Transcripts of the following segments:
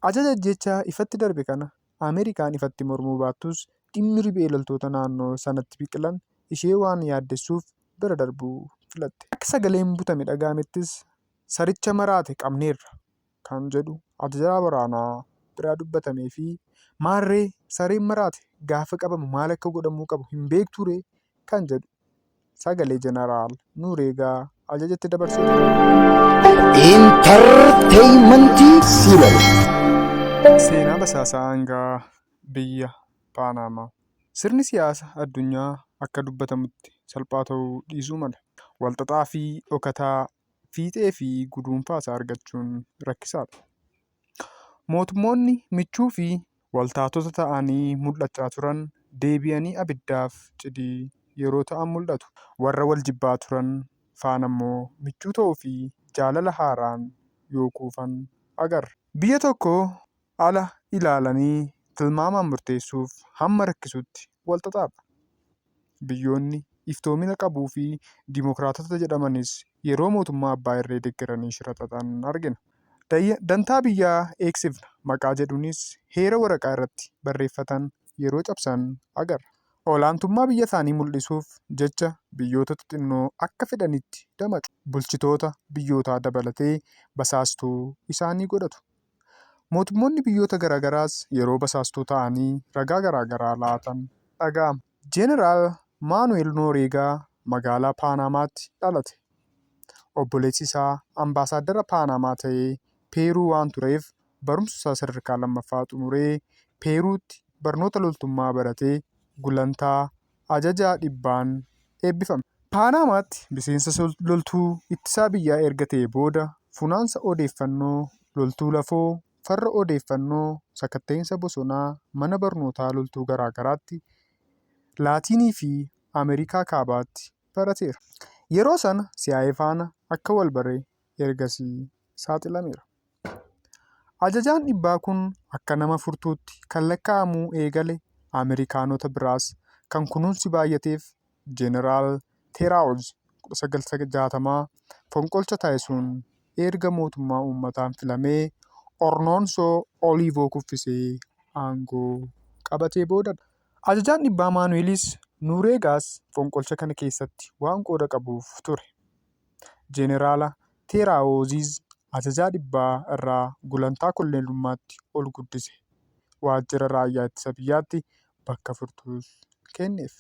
Ajaja ajjeechaa ifatti darbe kana Ameerikaan ifatti mormuu baattus dhimmi riphee loltoota naannoo sanatti biqilan ishee waan yaaddessuuf bira darbuu filatte. Akka sagaleen butame dhaga'amettis saricha maraate qabneerra kan jedhu ajajaa waraanaa biraa dubbatameefi maarree sareen maraate gaafa qabamu maal akka godhamuu qabu hin beektuuree kan jedhu sagalee Jeneraal Nuureegaa ajajatti dabarsee ture. Intarteeymentii Siilol. Seenaa basaasaa aangaa biyya Paanaamaa. Sirni siyaasa addunyaa akka dubbatamutti salphaa ta'uu dhiisuu mala. Walxaxaa fi dhokataa, fiixee fi guduunfaasaa argachuun rakkisaadha. Mootummoonni michuu fi waltaatota ta'anii mul'achaa turan deebi'anii abiddaaf cidii yeroo ta'an mul'atu. Warra wal jibbaa turan faanammoo michuu ta'uu fi jaalala haaraan yoo quufan agarra. Biyya tokko ala ilaalanii tilmaamaan murteessuuf hamma rakkisutti walxaxaadha. Biyyoonni iftoomina qabuu fi dimokiraatota jedhamanis yeroo mootummaa abbaa irree deggeranii shira xaxan argina. Dantaa biyyaa eegsifna maqaa jedhuunis heera waraqaa irratti barreeffatan yeroo cabsan agarra. Olaantummaa biyyasaanii mul'isuuf jecha biyyoota xixinnoo akka fedhanitti damacu. Bulchitoota biyyootaa dabalatee basaastuu isaanii godhatu. Mootummoonni biyyoota garaagaraas yeroo basaastuu ta'anii ragaa garaagaraa laatan dhaga'ama. Jeneraal Maanu'eel Nooreegaa magaalaa Paanaamaatti dhalate. Obboleessi isaa ambaasaaddara Paanaamaa ta'ee Peeruu waan tureef barumsa isaa sadarkaa lammaffaa xumuree Peeruutti barnoota loltummaa baratee gulantaa ajajaa dhibbaan eebbifame. Paanaamaatti miseensa loltuu ittisaa biyyaa erga ta'ee booda funaansa odeeffannoo loltuu lafoo, farra odeeffannoo, sakatta'iinsa bosonaa, mana barnootaa loltuu garaagaraatti Laatiinii fi Ameerikaa Kaabaatti barateera. Yeroo sana CIA faana akka wal bare ergasii saaxilameera. Ajajaan dhibbaa kun akka nama furtuutti kan lakkaa'amuu eegale Ameerikaanota biraas kan kunuunsi baay'ateef Jeneraal Teeraawuz 1960 fonqolcha taasisuun erga mootummaa uummataan filamee Ornoonsoo Oliivoo kuffisee aangoo qabatee boodadha. Ajajaan dhibbaa Maanu'eelis Nuureegaas fonqolcha kana keessatti waan qooda qabuuf ture. Jeneraala Teeraawuziz ajajaa dhibbaa irraa gulantaa kolonelummaatti ol guddise. Waajjira raayyaa ittisa biyyaatti bakka furtuus kenneef.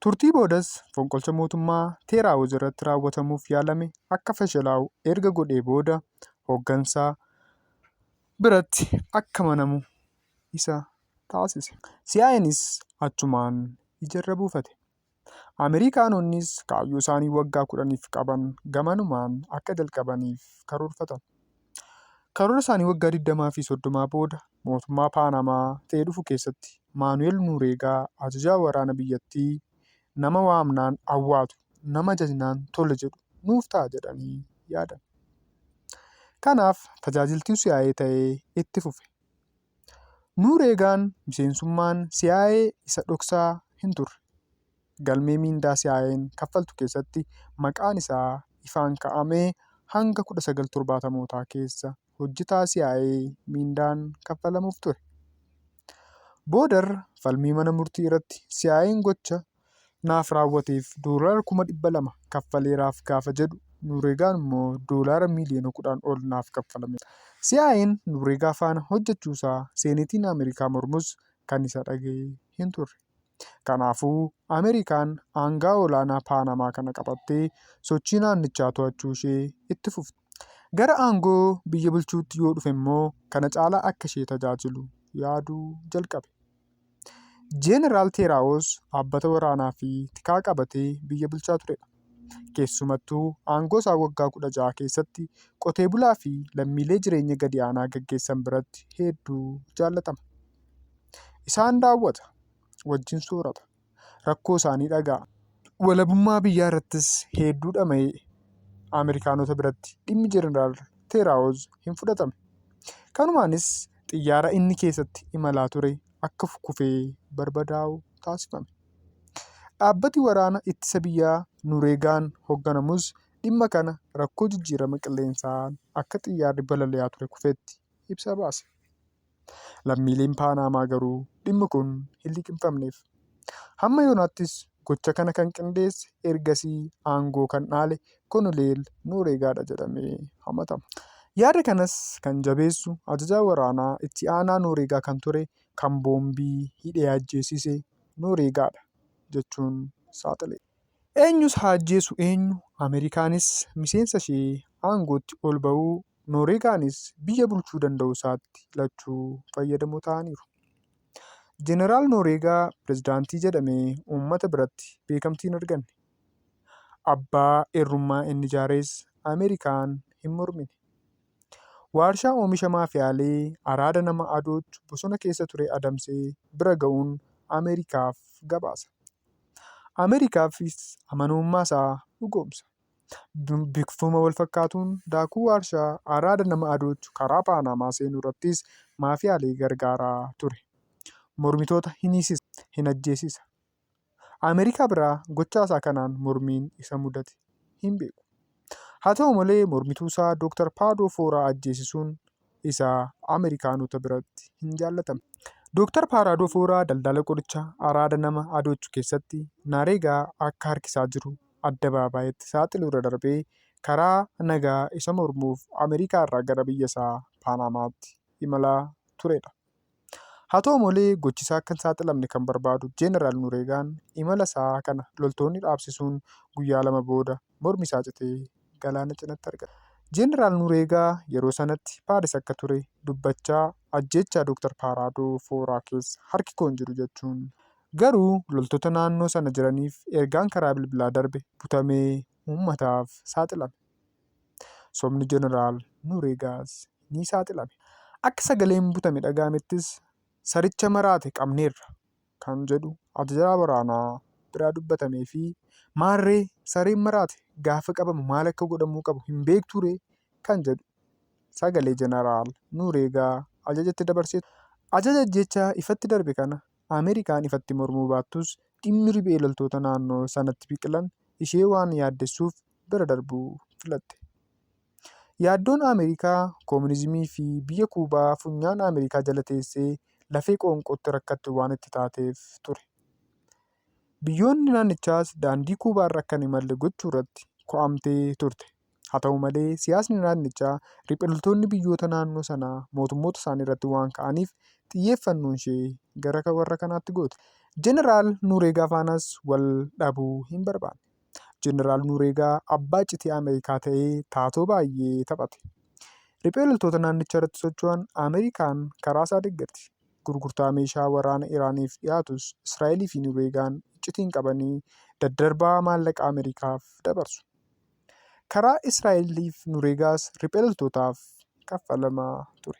Turtii boodas fonqolcha mootummaa Teeraawuz irratti raawwatamuuf yaalame akka fashalaa'u erga godhee booda hooggansa biratti akka amanamu isa taasise. CIA'nis achumaan ijarra buufate. Ameerikaanonnis kaayyoo isaanii waggaa 10f qaban gamanumaan akka jalqabaniif karoorfatan. Karoora isaanii waggaa 20 fi 30 booda mootummaa Paanamaa ta'ee dhufu keessatti Maanu'eel Nuureegaa ajajaa waraana biyyattii nama waamnaan awwaatu, nama ajajnaan tole jedhu nuuf ta'a jedhanii yaadan. Kanaaf tajaajiltuu CIA ta'ee itti fufe. Nuureegaan miseensummaan CIA isa dhoksaa hin turre. Galmee miindaa CIA'n kaffaltu keessatti maqaan isaa ifaan kaa'amee hanga 1970mootaa keessa hojjetaa CIA miindaan kaffalamuuf ture. Boodarra falmii mana murtii irratti CIA'n gocha naaf raawwateef doolaara 200,000 kaffaleeraaf gaafa jedhu Nuureegaan immoo doolaara miiliyoona 10 ol naaf kaffalame. CIA'n Nuureegaa faana hojjechuusaa Seenetiin Ameerikaa mormus kan isa dhagahe hin turre. Kanaafuu Ameerikaan aangaa olaanaa Paanamaa kana qabattee sochii naannichaa to'achuu ishee itti fufte. Gara aangoo biyya bulchuutti yoo dhufemmoo kana caalaa akka ishee tajaajilu yaaduu jalqabe. Jeneraal Teeraawos dhaabbata waraanaa fi tikaa qabatee biyya bulchaa turedha. Keessumattuu aangoo isaa waggaa 16 keessatti qotee bulaa fi lammiilee jireenya gadi aanaa gaggeessan biratti hedduu jaallatama. Isaan daawwata, wajjin soorata, rakkoo isaanii dhaga'a. Walabummaa biyyaa irrattis hedduu dhama'e. Ameerikaanota biratti dhimmi Jeneraal Teeraawos hin fudhatamne. Kanumaanis xiyyaara inni keessatti imalaa ture akka kufee barbadaa'u taasifame. Dhaabbati waraana ittisa biyyaa Nuureegaan hogganamus dhimma kana rakkoo jijjiirama qilleensaan akka xiyyaarri balali'aa ture kufetti ibsa baase. Lammiileen Paanaamaa garuu dhimmi kun hin liqimfamneef. Hamma yoonaattis gocha kana kan qindeesse ergasii aangoo kan dhaale Koloneel Nooreegaadha jedhamee hamatama. Yaada kanas kan jabeessu ajajaa waraanaa itti aanaa Nooreegaa kan ture kan boombii hidhee ajjeesise Nooreegaadha jechuun saaxile. Eenyus haa ajjeesu eenyu Ameerikaanis miseensa ishee aangootti ol ba'uu Nooreegaanis biyya bulchuu danda'uusaatti lachuu fayyadamoo ta'aniiru. Jeneraal Nooreegaa pirezidaantii jedhamee uummata biratti beekamtii hin arganne. Abbaa irrummaa inni ijaares Ameerikaan hin mormine. Waarshaa oomisha maafiyaalee araada nama adoochu bosona keessa ture adamsee bira ga'uun Ameerikaaf gabaasa. Ameerikaafis amanamummaasaa dhugoomsa. Bifuma walfakkaatuun daakuu waarshaa araada nama adoochu karaa Paanaamaa seenurrattis maafiyaalee gargaaraa ture. Mormitoota hin hiisisa, hin ajjeesisa. Ameerikaa biraa gochaasaa kanaan mormiin isa mudate hin beeku. Haa ta'u malee mormituusaa Dr. Paadoo Fooraa ajjeesisuun isaa Ameerikaanota biratti hin jaallatamne. Dr. Paaraadoo Fooraa daldala qoricha araada nama adoochu keessatti Naareegaa akka harkisaa jiru addabaabaayitti saaxiluurra darbee karaa nagaa isa mormuuf Ameerikaa irraa gara biyyasaa Paanaamaatti imalaa turedha. Haa ta'u malee gochisaa akka hin saaxilamne kan barbaadu Jeneraal Nureegaan imala isaa kana loltoonni dhaabsisuun guyyaa 2 booda mormi isaa citee galaana cinatti argame. Jeneraal Nureegaa yeroo sanatti Paaris akka ture dubbachaa ajjeechaa Dr. Paaraadoo Fooraa keessa harki koo hin jiru jechuun garuu loltoota naannoo sana jiraniif ergaan karaa bilbilaa darbe butamee uummataaf saaxilame. Sobni Jeneraal Nureegaas ni saaxilame. Akka sagaleen butame dhaga'amettis saricha maraate qabneerra kan jedhu ajajaa waraanaa biraa dubbatamee fi maarree sareen maraate gaafa qabamu maal akka godhamuu qabu hin beektuuree kan jedhu sagalee Jeneraal Nureegaa ajajatti dabarsee Ajaja ajjeechaa ifatti darbe kana Ameerikaan ifatti mormuu baattus dhimmi riphee loltoota naannoo sanatti biqilan ishee waan yaaddessuuf bira darbuu filatte. Yaaddoon Ameerikaa koominizimii fi biyya Kuubaa funyaan Ameerikaa jala teessee lafee qoonqootti rakkattu waan itti taateef ture. Biyyoonni naannichaas daandii Kuubaarra akka hin imalle gochuurratti ko'amtee turte. Haa ta'u malee siyaasni naannichaa riphe loltoonni biyyoota naannoo sanaa mootummoota isaaniirratti waan ka'aniif xiyyeeffannoonshee gara warra kanaatti goote. Jeneraal Nuureegaa faanas wal dhabuu hin barbaanne. Jeneraal Nuureegaa abbaa iccitii Ameerikaa ta'ee taatoo baay'ee taphate. Riphee loltoota naannicharratti socho'an Ameerikaan karaasaa deggerti. Gurgurtaa meeshaa waraana Iraaniif dhiyaatus Israa'elii fi Nuureegaan iccitiin qabanii daddarbaa maallaqa Ameerikaaf dabarsu. Karaa Israa'eliif Nuureegaas riphee loltootaaf kaffalamaa ture.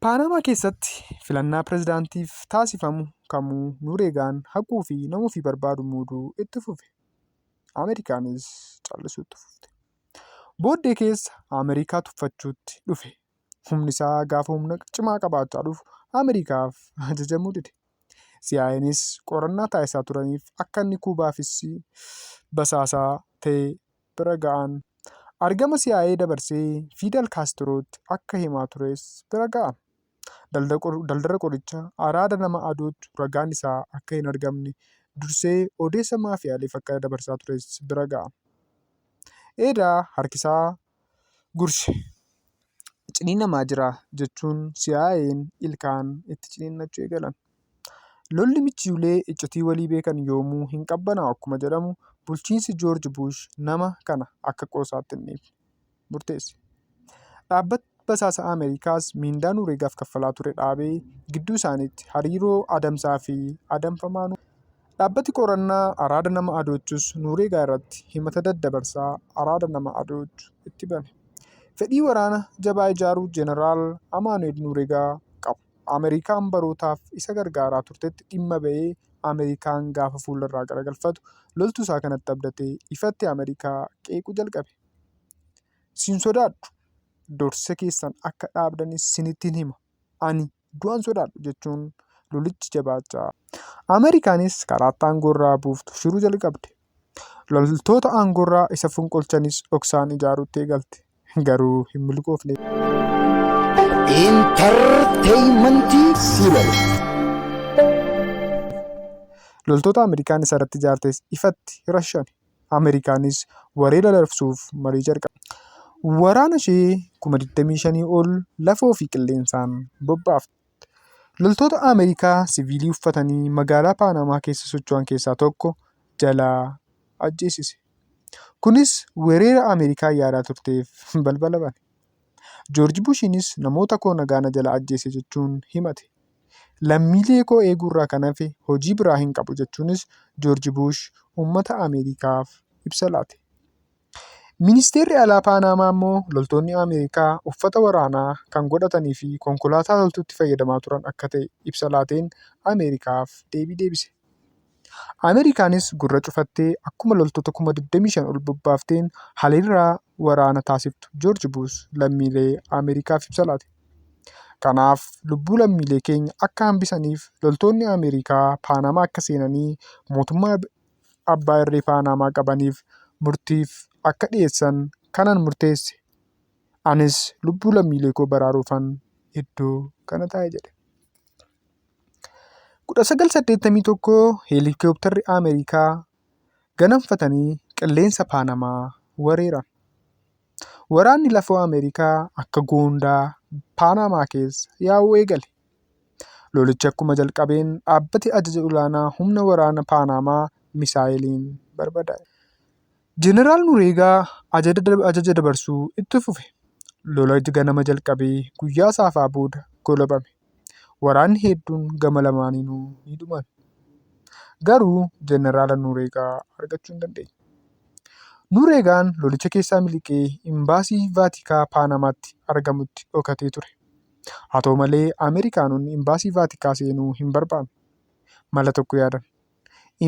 Paanaamaa keessatti filannaa pirezidaantiif taasifamu kamuu Nuureegaan haquu fi nama ofii barbaadu muuduu itti fufe. Ameerikaanis callisuu itti fufte. Booddee keessa Ameerikaa tuffachuutti dhufe. Humni isaa gaafa humna cimaa qabaachaa dhufu Ameerikaaf ajajamuu dide. CIAnis qorannaa taasisaa turaniif akka inni Kuubaafis basaasaa ta'e bira ga'an. Argama CIA dabarsee Fiidal Kaastirootti akka himaa tures bira ga'an. Daldala qoricha araada nama adoochu ragaan isaa akka hin argamne dursee odeessa maafiyaaleef akka dabarsaa tures bira ga'an. Eedaa harkisaa gurshe ciniinamaa jira jechuun CIAn ilkaan itti ciniinnachuu eegalan. Lolli michuulee iccitii walii beekan yoomuu hin qabbanaa'u akkuma jedhamu bulchiinsi Joorji Buush nama kana akka qoosaatti hin dhiifne murteesse. Dhaabbatni basaasa Ameerikaas miindaa Nuureegaaf kaffalaa ture dhaabee gidduu isaaniitti hariiroo adamsaa fi adamfamaa Dhaabbati qorannaa araada nama adoochus Nuureegaa irratti himata daddabarsaa araada nama adoochu itti bane. Fedhii waraana jabaa ijaaruu Jeneraal Amaanu'eel Nuureegaa qabu. Ameerikaan barootaaf isa gargaaraa turtetti dhimma ba'ee Ameerikaan gaafa fuularraa garagalfatu loltuu isaa kanatti abdatee ifatti Ameerikaa qeequu jalqabe. Sin sodaadhu, doorsisa keessan akka dhaabdanis sinittin hima. Ani du'an sodaadhu jechuun lolichi jabaachaa. Ameerikaanis karaatti aangoorraa buuftu shiruu jalqabde. Loltoota aangoorraa isa fonqolchanis dhoksaan ijaaruutti eegalte. Garuu hin milkoofneef. Intarteeymentii Siilar. Loltoota Ameerikaan isarratti ijaartes ifatti rashane. Ameerikaanis wareera labsuuf marii jalqabde. Waraana ishee 25,000 ol lafoo fi qilleensaan bobbaafte. Loltoota Ameerikaa siviilii uffatanii magaalaa Paanamaa keessa socho'an keessaa tokko jalaa ajjeesise. Kunis weerara Ameerikaan yaadaa turteef balbala bane. Joorji Bushiinis namoota koo nagaa na jalaa ajjeese jechuun himate. Lammiilee koo eeguurraa kan hafe hojii biraa hin qabu jechuunis Joorji Bush uummata Ameerikaaf ibsa laate. Ministeerri alaa Paanamaa immoo loltoonni Ameerikaa uffata waraanaa kan godhatanii fi konkolaataa loltuutti fayyadamaa turan akka ta'e ibsa laateen Ameerikaaf deebii deebise. Ameerikaanis gurra cufattee akkuma loltoota 25,000 ol bobbaafteen haleellaa waraana taasiftu Joorji Bush lammiilee Ameerikaaf ibsa laate. Kanaaf lubbuu lammiilee keenya akka hambisaniif loltoonni Ameerikaa Paanamaa akka seenanii mootummaa abbaa irree Paanamaa qabaniif murtiif akka dhiyeessan kanan murteesse. Anis lubbuu lammiilee koo baraaruufan iddoo kana taa'e jedhe. 1981 heelikooptarri Ameerikaa ganamfatanii qilleensa Paanamaa weeraran. Waraanni lafoo Ameerikaa akka goondaa Paanamaa keessa yaa'uu eegale. Lolichi akkuma jalqabeen dhaabbati ajaja olaanaa humna waraana Paanamaa misaayiliin barbadaa'e. Jeneraal Nureegaa ajaja dabarsuu itti fufe. Lola ganama jalqabee guyyaa saafaa booda golabame. Waraanni hedduun gama lamaaniinuu ni dhuman. Garuu Jeneraala Nureegaa argachuu hin dandeenye. Nureegaan lolicha keessaa miliqee imbaasii Vaatikaa Paanamaatti argamutti dhokatee ture. Haa ta'u malee Ameerikaanonni imbaasii Vaatikaa seenuu hin barbaanne. Mala tokko yaadan.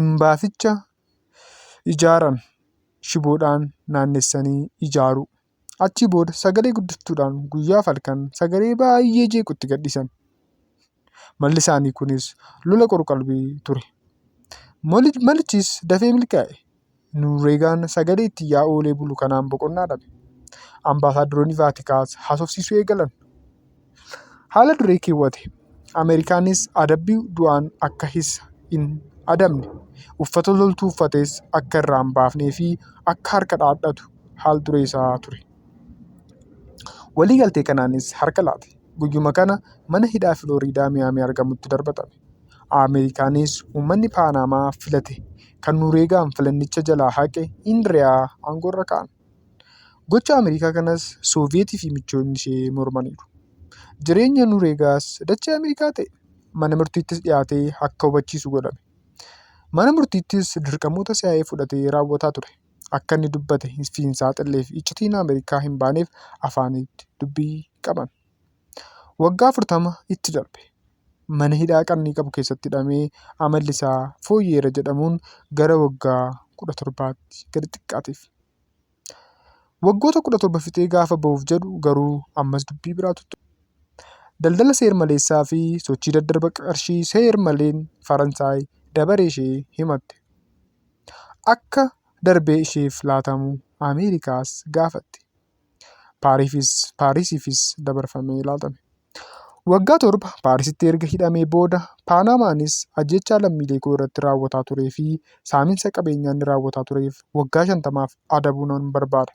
Imbaasicha ijaaran shiboodhaan naannessanii ijaaruu. Achii booda sagalee guddiftuudhaan guyyaaf halkan sagalee baay'ee jeequ itti gadhiisan. Malli isaanii kunis lola qorqalbii ture. Malichis dafee milkaa'e. Nureegaan sagalee itti iyyaa oolee bulu kanaan boqonnaa dhabe. Ambaasaaddoroonni Vaatikaas haasofsiisuu eegalan. Haala duree keewwate. Ameerikaanis adabbii du'aan akka isa hin adabne, uffata loltuu uffates akka irraa hin baafnee fi akka harka dhahadhatu haal duree isaa ture. Waliigaltee kanaanis harka laate. Guyyuma kana mana hidhaa Filooriidaa Miyaamii argamutti darbatame. Ameerikaanis uummanni Paanamaa filate kan Nureegaan filannicha jalaa haqe Indiriyaa aangoorra kaa'an. Gocha Ameerikaa kanas Sooviyetii fi michoonni ishee mormaniiru. Jireenya Nureegaas dachee Ameerikaa ta'e. Mana murtiittis dhiyaatee akka hubachiisu godhame. Mana murtiittis dirqamoota CIA fudhatee raawwataa ture. Akka inni dubbate fi hin saaxillee fi iccitiin Ameerikaa hin baaneef afaanitti dubbii qaban. Waggaa 40 itti darbe. Mana hidhaa qarnii qabu keessatti hidhamee amalli isaa fooyyeera jedhamuun gara waggaa 17tti gadi xiqqaateef. Waggoota 17 fixee gaafa bahuuf jedhu garuu ammas dubbii biraatu itti dhufe. Daldala seer-maleessaa fi sochii daddarba qarshii seer-maleen Faransaay dabaree ishee himatte. Akka darbee isheef laatamu Ameerikaas gaafatte. Paarisiifis dabarfamee laatame. Waggaa 7 Paarisitti erga hidhamee booda Paanamaanis ajjeechaa lammiilee koo irratti raawwataa turee fi saaminsa qabeenyaa inni raawwataa tureef waggaa 50f adabuu nan barbaada.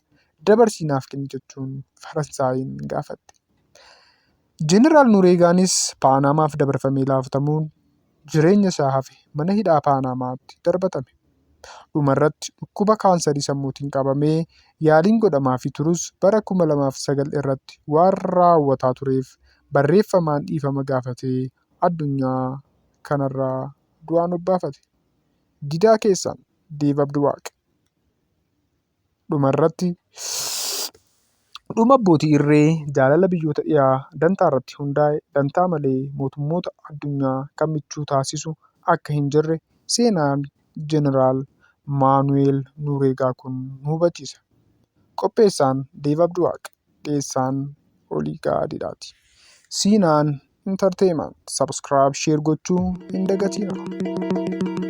Dabarsii naaf kenni jechuun Faransaayiin gaafatte. Jeneraal Nureegaanis Paanamaaf dabarfamee laatamuun jireenya isaa hafe mana hidhaa Paanamaatti darbatame. Dhumarratti dhukkuba kaansarii sammuutiin qabamee yaaliin godhamaafii turus bara 2009 irratti waan raawwataa tureef barreeffamaan dhiifama gaafatee addunyaa kanarraa du'aan obbaafate. Didaa keessan Deev Abduwaaq. Dhumarratti dhuma abbootii irree jaalala biyyoota dhiyaa dantaa irratti hundaa'e dantaa malee mootummoota addunyaa kan michuu taasisu akka hin jirre seenaan Jeneraal Maanu'eel Nuureegaa kun nu hubachiisa. Qopheessaan Deev Abduwaaq, dhiyeessaan Oliiqaa Didhaati. Siinaan Entertainment subscribe share gochuu hin dagatinaa.